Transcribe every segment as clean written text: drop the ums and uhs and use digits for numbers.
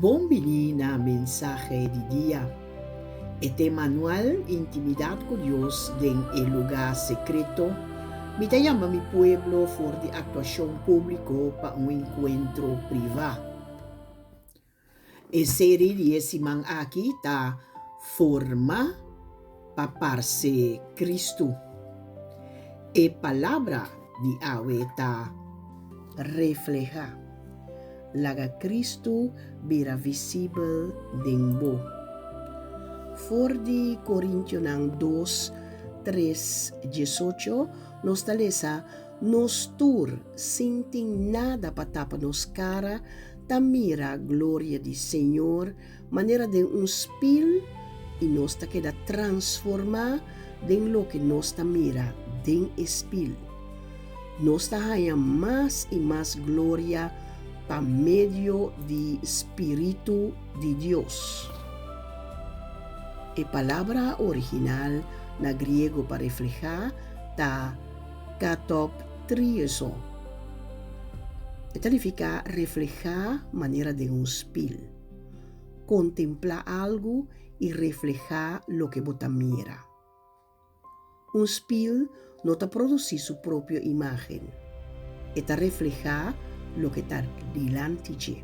Bon bini na Mensahe di Dia. E tema anual Intimidat ku Dios den e Lugá Sekreto. Mi ta yama mi pueblo for di aktuashon públiko pa un enkuentro privá. E seri di e siman aki ta Forma pa Parse Kristu. E palabra di awe ta reflehá. Laga Kristu bira visibel den bo. For di Korintionan dos, tres, diesocho nos ta lesa, Nos tur, sin tin nada pa tapa nos kara, ta mira gloria di Señor manera den un spil i nos ta keda transformá den loke nos ta mira den e spil. Nos ta haña mas i mas gloria pa medio di spiritu di Dios. E palabra original na griego pa reflehá ta katoptriezo. E ta nifiká reflehá manera den un spil, kontemplá algu i reflehá loke bo ta mira. Un spil no ta produsí su propio imágen, e ta reflehá loke ta dilanti dje.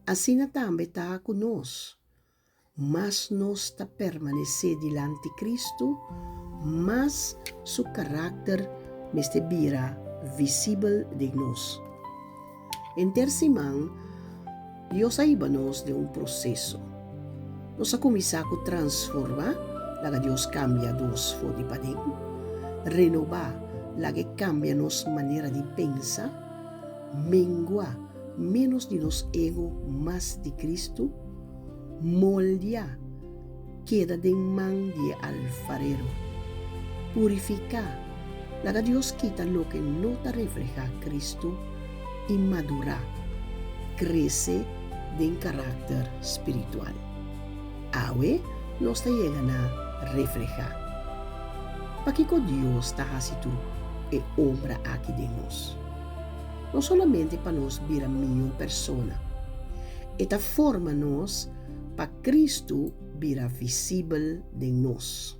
Asina tambe ta ku nos, mas nos ta permanesé dilanti Kristu, mas su karakter mester bira visibel den nos. Henter siman, Dios a hiba nos den un proseso. Nos a kuminsá ku transformá, laga Dios kambia nos for di paden, renobá, laga e kambia nos manera di pensa, mengua, ménos di nos ego, mas di Kristu, moldia, keda den man di e alfarero, purifiká, laga Dios kita loke no ta reflehá Kristu, i madurá, krese den karakter spiritual. Awe nos ta yega na reflehá. Pakiko Dios ta hasi tur e obra aki den nos? No solamente pa nos bira mihó persona. E ta forma nos pa Kristu bira visibel den nos.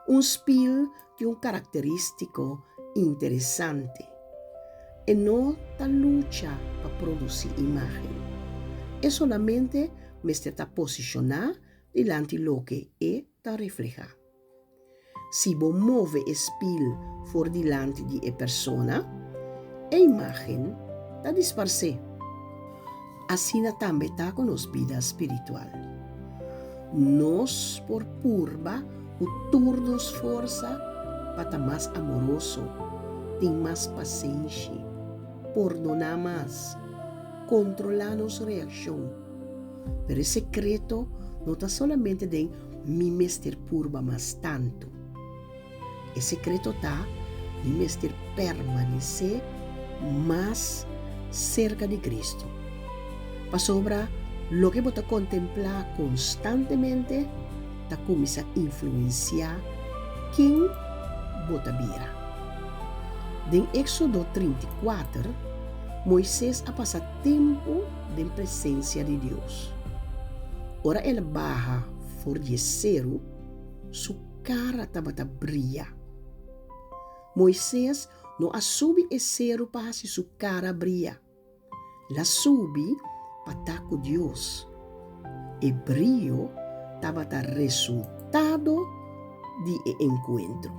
Un spil tin un karakterístiko interesante. E no ta lucha pa produsí imágen. E solamente mester ta posishoná dilanti loke e ta reflehá. Si bo move e spil for dilanti di e persona, e imágen ta disparsé. Asina tambe ta ku nos bida spiritual. Nos por purba ku tur nos forsa pa ta mas amoroso, tin mas pasenshi, pordoná mas, kontrolá nos reakshon. Pero e sekreto no ta solamente den mi mester purba mas tantu. E sekreto ta, mi mester permanesé mas serka di Kristu. Pasobra loke bo ta kontemplá konstantemente ta kuminsá influensiá ken bo ta bira. Den Éksodo 34, Moises a pasa tempu den presensia di Dios. Ora el a baha for di e seru, su kara tabata bria. Moises no a subi e seru pa hasi su kara bria. El a subi pa ta ku Dios. E brio tabata resultado di e enkuentro.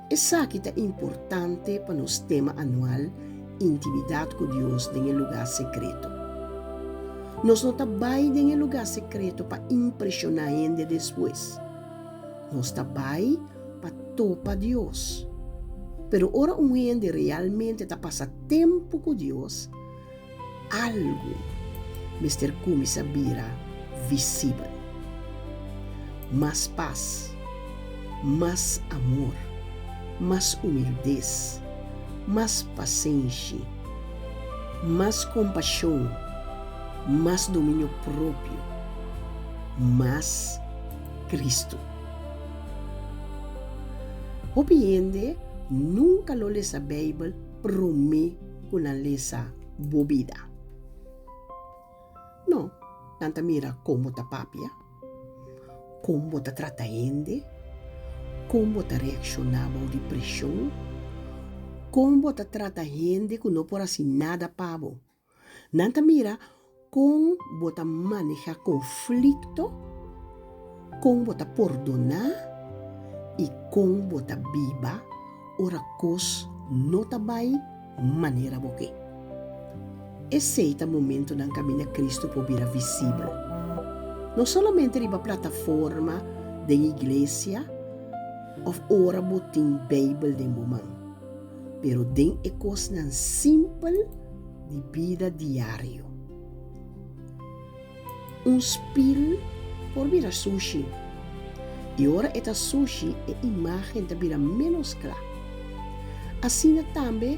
Esaki ta importante pa nos tema anual Intimidat ku Dios den e Lugá Sekreto. Nos no ta bai den e lugá sekreto pa impreshoná hende despues. Nos ta bai pa topa Dios. Pero ora un hende realmente ta pasa tempu ku Dios, algu mester kuminsá bira visibel. Mas pas, mas amor, mas humildes, mas pasenshi, mas kompashon, mas dominio propio, mas Kristu. Hopi hende nunka lo lesa Beibel promé ku nan lesa bo bida. Nan ta mira kon bo ta papia, kon bo ta trata hende, kon bo ta reakshoná bou di preshon, kon bo ta trata hende ku no por hasi nada pa bo. Nan ta mira kon bo ta manehá konflikto, kon bo ta pordoná i kon bo ta biba ora kos no ta bai manera bo ke. Esei ta momentonan kaminda Kristu por bira visibel, no solamente riba plataforma den iglesia òf ora bo tin Beibel den bo man, pero den e kosnan simpel di bida diario. Un spil por bira sushi, i ora e ta sushi e imágen ta bira ménos kla. Asina tambe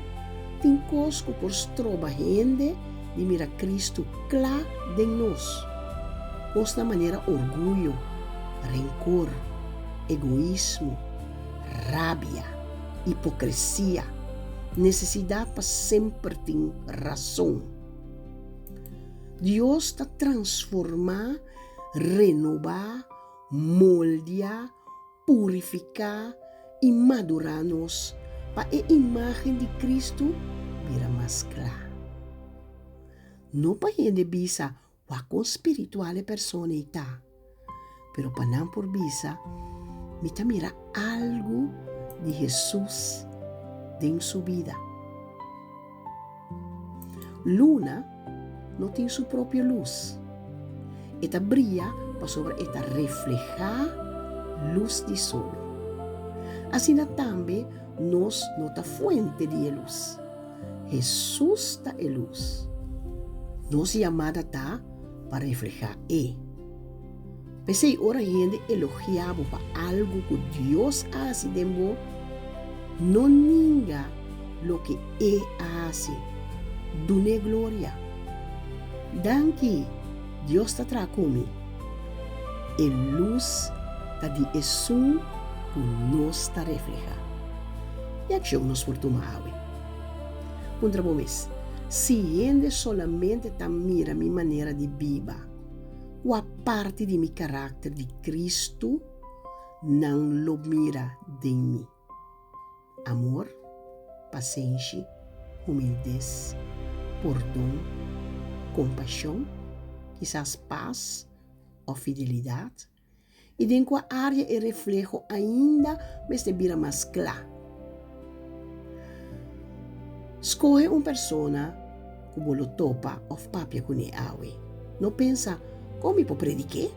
tin kos ku por stroba hende di mira Kristu kla den nos, kosnan manera orguyo, renkor, egoismo, rabia, hipokresia, nesesidat pa semper tin rason. Dios ta transformá, renobá, moldiá, purifiká i madurá nos pa e imágen di Kristu bira mas kla. No pa hende bisa wak kon spiritual e persona ei ta, pero pa nan por bisa, Mi ta mira algu di Hesus den su bida. Luna no tin su propio lus. E ta bria pasobra e ta reflehá lus di solo. Asina tambe nos no ta fuente di e lus. Hesus ta e lus. Nos yamada ta pa reflehá e. P'esei ora hende elogiá bo pa algu ku Dios a hasi den bo, no ninga loke E a hasi. Dun'é gloria. Danki, Dios ta traha ku mi. E lus ta di esun ku nos ta reflehá. Ki akshon nos por tuma awe? Puntra bo mes, Si hende solamente ta mira mi manera di biba, Kua parti di mi karakter di Kristu nan lo mira den mi? Amor, pasenshi, humildes, pordon, kompashon, kisas pas òf fidelidat? I den kua área e refleho ainda mester bira mas kla? Skohe un persona ku bo lo topa òf papia kuné awe. No pensa, Kon mi por predik'é?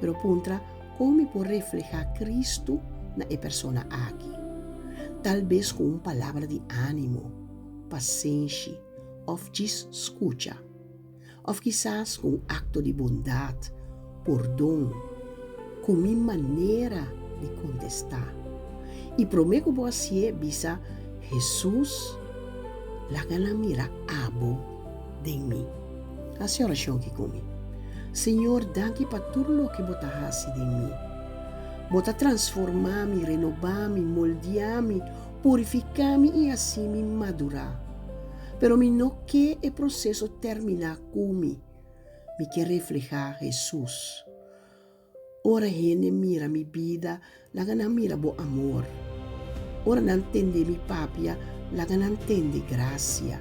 Pero puntra, Kon mi por reflehá Kristu na e persona aki? Tal bes ku un palabra di ánimo, pasenshi òf djis skucha. Òf kisas ku un akto di bondat, pordon, ku mi manera di kontestá. I promé ku bo hasié, bisa, Hesus, laga nan mira abo den mi. Hasi orashon aki ku mi. Señor, danki pa tur loke bo ta hasi den mi. Bo ta transformá mi, renobá mi, moldiá mi, purifiká mi i hasi mi madurá. Pero mi no ke e proseso terminá ku mi. Mi ke reflehá Hesus. Ora hende mira mi bida, laga nan mira bo amor. Ora nan tende mi papia, laga nan tende grasia.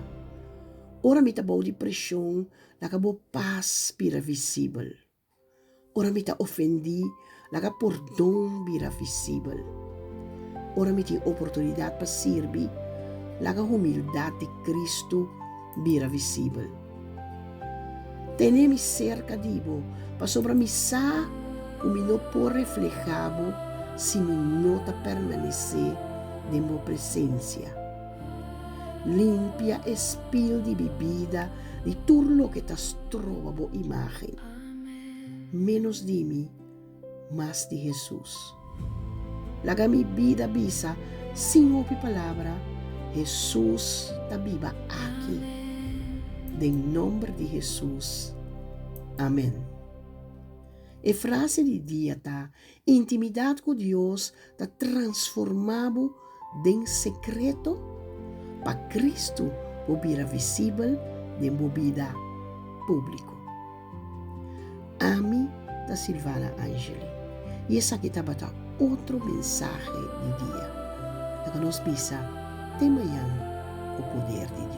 Ora mi ta bou di preshon, laga bo pas bira visibel. Ora mi ta ofendí, laga pordon bira visibel. Ora mi tin oportunidat pa sirbi, laga humildat di Kristu bira visibel. Tene mi serka di bo, pasobra mi sa ku mi no por reflehá bo si mi no ta permanesé den bo presensia. Limpia e spil di mi bida di tur loke ta stroba bo imágen. Ménos di mi, mas di Hesus. Laga mi bida bisa sin hopi palabra, Hesus ta biba aki. Den nomber di Hesus. Amen. E frase di dia ta, Intimidat ku Dios ta transformá bo den sekreto pa Kristu por bira visibel den bo bida públiko. Ami ta Silvana Angeli i esaki tabata otro mensahe di dia. Laga nos bisa te mañan ku poder di Dios.